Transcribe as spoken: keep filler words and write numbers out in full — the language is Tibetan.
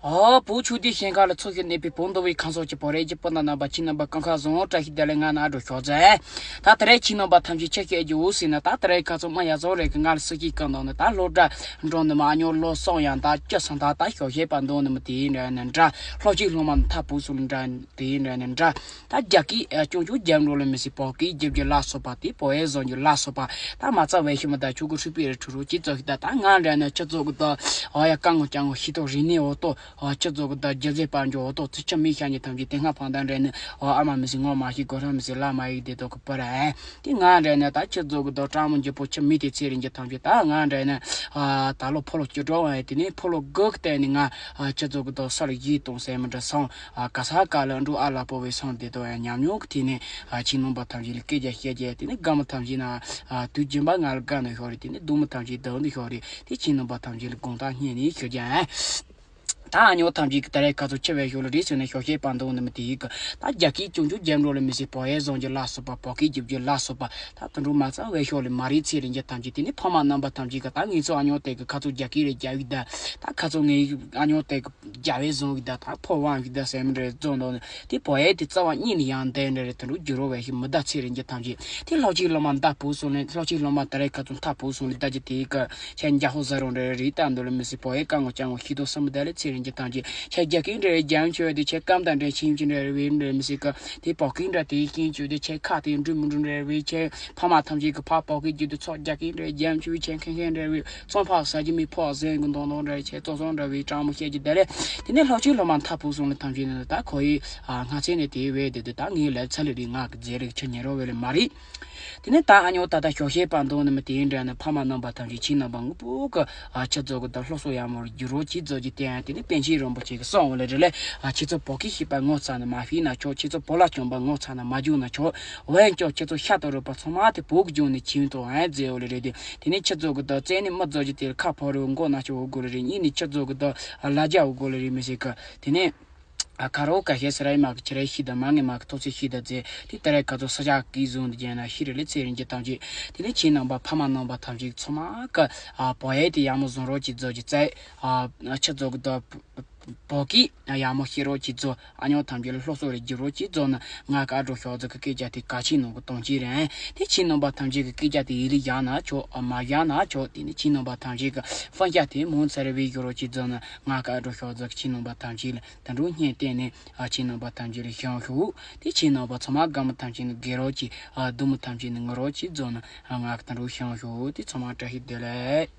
ཨོ། བོད་ཆོས་སྡེ་ཞིང་ཁ་ལ་འཚོ་ཞིང་གནས་པའི་བོད་མདོ་དབུས་ཁམས་གསུམ་གྱི་བོད་རིགས་ཀྱི་སྤུན་ཟླ་རྣམ་པ་ཁྱེད་རྣམ་པ་སྐུ་ཁམས་བཟང་། བཀྲ་ཤིས་བདེ་ལེགས། ང་ནི་ཨ་འགྲོ་ཞོགས་ཟེར། ད་དེ་རིང་ཁྱེད་རྣམ་པ་ཐམས་ཅད་ཆི་ཟིག་ཡེད་རྒྱུ་ཟེར་ན། ད་དེ་རིང་ཁ་སང་མ་ཡ་བཟང་རེད་གི། ང་ལ་སུ་གཅིག་གིས་འདུག་ནི། ད་སློབ་གྲྭ་འགྲོ་ནི་མ་ཉོ་ལོ་སོང་ཡང་ད་ཅི་སང་ད་ད་ཞོགས་ཞེས་པ་འདུག་ནི་མི་དེ་ཡིན་འདྲ་ནི་འདྲ། སློབ་ཆེན་སློབ་མ་མཐར་བུད་སོང་འདྲ་དེ་ཡིན་འདྲ་ནི་འདྲ། ད་རྒྱ་སྐད་ཨ་ཅུང་ཅུང་རྒྱབ་འགྲོ་ལ་མི་སྲིད། བོད་སྐད་རྒྱབ་རྒྱུ་ལ་སོགས་པ་དེ། བོད་ཡིག་བཟང་རྒྱུ་ལ་སོགས་པ། ད་མ་རྩ་བའི་ཤི་མི་ད་ཆུ་ཁུ་ཧྲུལ་པོའི་རི་ཁྲོད་རུ་ཅི་ཙོག་གི་ད། ད་ང་འདྲ་ནི་ཁྱེད་ཚོ་གི་ད་ཨ་ཡ་ཀ་ངོ་ཅང་ངོ་ཤི་ཏོ་རི་ནི་འོ་ཏོ། ཨ་ཁྱེད་ཚོ་གི་ད་རྒྱ་ཟེ་པར་འཇོ་འོ་ཏོ་ཚི་ཆ་མི་ཤ་ཉི་ཐམས་ཅད་དེ་སྔ་ཕང་ད་འདྲ་ནི་ཨ་ཨ་མ་མི་སྲིད། ངོ་མ་ཤི་གོ་ཧྲ་མི་སྲིད། ལ་མ་ཡིག་དེ་ཏོ་གི་པར་ཨ། དེ་ང་འདྲ་ནི་ད་ཁྱེད་ཚོ་གི་ད་ཀྲང་མོ་འཇི་པོ་ཆི་མི་དེ་ཚེ་རིང་གི་ཐམས་ཅད། ད་ང་འདྲ་ནི་ཨ་ད་ལོ་ཕོ་ལོ་བཅུ་དྲུག་ཨ། དེ་ནི་ཕོ་ལོ་དགུ་གི་སྟེང་ནི་ང་ཨ་ཁྱེད་ཚོ་གི་ད་ས་ལ་ཡིད་གཏོང་སེམས་མི་འདྲ་སོང་། ཨ་ག་ས་ག་ལ་འགྲོ་ཨ་ལ་པོ་བའི་སོང་དེ་དོ་ཡང་ཉམས་མྱོང་གི་དེ་ནས་ཨ་ཁྱེད་རྣམ་པ་ཐམས་ཅད་ལ་སྐད་རྒྱག་བཤད་རྒྱག་དེ་ནས་དགའ་མོ་ཐམས་ཅད་ན་ཨ་དུས་རྒྱུན་པ་ང་ལ་དགའ་ནས་ཤོག་རེད། དེ་ནས་སྡུག་མོ་ཐམས་ཅད་སྡུག་ནས་ཤོག་རེད། དེ་ཁྱེད་རྣམ་པ་ཐམས་ཅད་ལ་དགོངས་དག་སྙིང་ནས་ཞུ་རྒྱུ་ཨ། ད་ཨ་ཉོ་ཐམས་ཅད་ཀྱི་ད་རེས་ཁ་ཚོ་ཆེ་བའི་ཤོག་ལ་རེད་ཟེར་ནས་ཤོག་བཤད་པ་འདུག་ནི་མི་དེ་ཡིག་གི་ད་རྒྱ་སྐད་ཅུང་ཅུང་རྒྱབ་འགྲོ་ལ་མི་སྲིད། བོད་ཡིག་བཟང་རྒྱུ་ལ་སོགས་པ། བོད་སྐད་རྒྱབ་རྒྱུ་ལ་སོགས་པ། ད་དུད་འགྲོ་མ་རྩ་བའི་ཤོག་ལ་མ་རེད། ཚེ་རིང་རྒྱུ་ཐམས་ཅད་དེ་ནས་ཕ་མ་རྣམ་པ་ཐམས་ཅད་ཀྱི་ད་ངེད་ཚོ་ཨ་ཉོ་དེ་གི་ཁ་ཚོ་རྒྱ་སྐད་རེ་རྒྱབ་ཡིག་ད། ད་ཁ་ཚོ་ངེད་ཨ་ཉོ་དེ་གི་རྒྱ་བའི་བཟོ་གི་ད་ད་ཕོ་བང་གི་ད་སེམས་རེ་བཟོ་འདུག་ནི་དེ་བོད་ཡིག་དེ་རྩ་བ་ཉིད་ནས་ཡང་དེ་འདྲ་རེད། དུད་འགྲོ་རྒྱུ་རོ་བའི་ཤི་མི་ད་ཚེ་རིང་རྒྱུ་ཐམས་ཅད་དེ་སློབ་ཆེན་སློབ་མ་མཐར་བུད་སོང་ནས། སློབ་ཆེན་སློབ་མ་ད་རེས་ཁ་ཚོ་མཐར་བུད་སོང་ནས་ད་ཅི་དེ་གི་ཁྱེད་འཇའ་ཧོ་ཟ་རུང་རེ་རེད། ད་འདོད་ལ་མི་སྲིད། བོད་ཡིག་ཀ་ངོ་ཅང་ངོ་ཤི་ཏོ་བསམ་ད་ལས་ཚེ་རིང་རྒྱུ་ཐམས་ཅད་ཁྱེད་རྒྱ་སྐད་འདྲ་རེ་རྒྱབ་ཆོག་དེ་ཁྱེད་སྐམ་དང་འདྲ་ཁྱིམ་གྱི་འདྲ་རེ་བའི་འདྲ་མི་སྲིད་གི། དེ་བོད་སྐད་འདྲ་དེ་ཤེས་ཆོག་དེ་ཁྱེད་ཁ་དེ་འགྲུལ་མི་འགྲུལ་འདྲ་རེ་བའི་ཁྱེད་ཕ་མ་ཐམས་ཅད་ཀྱི་ཕ་བོད་སྐད་རྒྱུད་དུ་ཚོགས་རྒྱ་སྐད་འདྲ་རྒྱབ་ཆོག་ཁྱེད་ཁེང་ཁེང་འདྲ་བའི། ཙོང་ཕག་ཟ་གི་མི་ཕོག་ཟན་གི་མདོག་མདོག་འདྲ་ཁྱེད་ཙོག་ཙོག་འདྲ་བའི་སྤྲང་མོ་བཤད་ཀྱི་དེ་ལས། དེ་ནས་སློབ་ཆེན་སློབ་མ་མཐར་བུད་སོང་ལ་ཐམས་ཅད་ནས་ད་ཁོ་ཡི་ཨ་སྔ་ཚེ་ནས་དེ་བས་དེ་དུས་ད་ངའི་ལབ་ཚ་ལི་རིག་ངག་གི་རྫས་རིག་ཆ་ཉེ་རོ་བས་ལ་མ་རེད། དེ་ནས་ད་ཨ་ཉོ་ད་ལྟ་ཞོགས་ཞེས་པ་འདུག་ནི་མི་དེའི་འདྲ་ནི་ཕ་མ་རྣམ་པ་ཐམས་ཅད་ཁྱེད་རྣམ་པ་ངུ་པོ་གི་ཨ་ཁྱེད་ཚོ་གི་ད་སློབ་གསོ་ཡག་མོར་འགྱུར་རོགས་གྱིས་ཚོ་གི་བསྟན། དེ་ནས་པཎ་ཆེན་རིན་པོ་ཆེ་གི་གསུང་བ་ལ་རེ་ལས། ཨ་ཁྱེད་ཚོ་བོད་སྐད་ཤེས་པ་ངོ་ཚ་ན་མ་ཤེས་ན་ཆོག་ཁྱེད་ཚོ་བོད་ལྭ་གྱོན་པ་ངོ་ཚ་ན་མ་གྱོན་ན་ཆོག་འོན་ཀྱང་ཁྱེད་ཚོ་ཤ་དང་རུས་པ་ཚང་མ་དེ་བོད་ཀྱི་ལྗོངས་ནས་ཁྱེར་ཐོག་ཨེ་མཛད་འོ་ལ་རེད་དེ། དེ་ནས་ཁྱེད་ཚོ་གི་ད་རྩེ་ནས་མི་རྫོགས་ཀྱི་དེར་ཁ་ཕོ་རུ་མགོ་ན་ཆོག་འོ་དགོས་ལ་རེད། གཉིས་ནས་ཁྱེད་ཚོ་གི་ད་ལ་རྒྱ་འོ་དགོས་ལ་རེད་མི་ཟེར་གི། དེ་ནས། ཨ་ཁ་རོ་ཀ་ཤེ་སི་རའི་མ་གི་ཁྱེད་རའི་ཤི་ད་མ་ངེ་མ་གི་ཐོག་སེ་ཤི་ད་ཛེ། དེ་ལྟར་ཁ་ཚོ་ས་ཆ་གི་བཟུང་དུ་རྒྱལ་ན་ཤི་རི་ལི་ཚེ་རིང་གི་ཐམས་ཅད། དེ་ནས་ཁྱེད་རྣམ་པ་ཕ་མ་རྣམ་པ་ཐམས་ཅད་ཚོ་མ་ཀ་ཨ་བོད་ཡིག་དེ་ཡག་མོ་བཟུང་རོགས་ཀྱི་ཛོ་ཀྱི་ཙེ། ཨ་ཁྱེད་ཚོ་གི་ད་བོད་སྐད་ཡག་མོ་ཤེས་རོགས་ཀྱི་ཛོ། ཨ་ཉོ་ཐམས་ཅད་ལ་སློབ་གསོ་རེ་རྒྱུ་རོགས་ཀྱི་ཛོ་ན་ང་ཀ་འགྲོ་ཤོག་ཛོ་གི་སྐད་ཆ་དེ་ག་ཆེ་ནང་གི་གཏོང་ཅི་རེད། དེ་ཁྱེད་རྣམ་པ་ཐམས་ཅད་གི་སྐད་ཆ་དེ་ཡིད་ལ་བཞག་ན་ཆོག་ཨ་མ་བཞག་ན་ཆོག་དེ་ནས་ཁྱེད་རྣམ་པ་ཐམས་ཅད་གི་ཧྥང་ཤ་དེ་མོ་ཚ་རེ་བའི་རྒྱུ་རོགས་ཀྱི་ཛོ་ན་ང་ཀ་འགྲོ་ཤོག་ཛོ་གི་ཁྱེད་རྣམ་པ་ཐམས་ཅད་ལ། ད་འགྲོ་བརྙན་བསྟན་ནས་ཨ་ཁྱེད་རྣམ་པ་ཐམས་ཅད་ལ་བྱང་ཤོག་དེ་ཁྱེད་རྣམ་པ་ཚང་མ་དགའ་མོ་ཐམས་ཅད་ནི་དགེ་རོགས་ཀྱི་ཨ་སྡུག་མོ་ཐམས་ཅད་ནི་ངུ་རོགས་ཀྱི་ཛོ་ན་ཨ་ང་ད་འགྲོ་བྱང་ཤོག་དེ་ཚང་མ་བཀྲ་ཤིས་བདེ་ལེགས།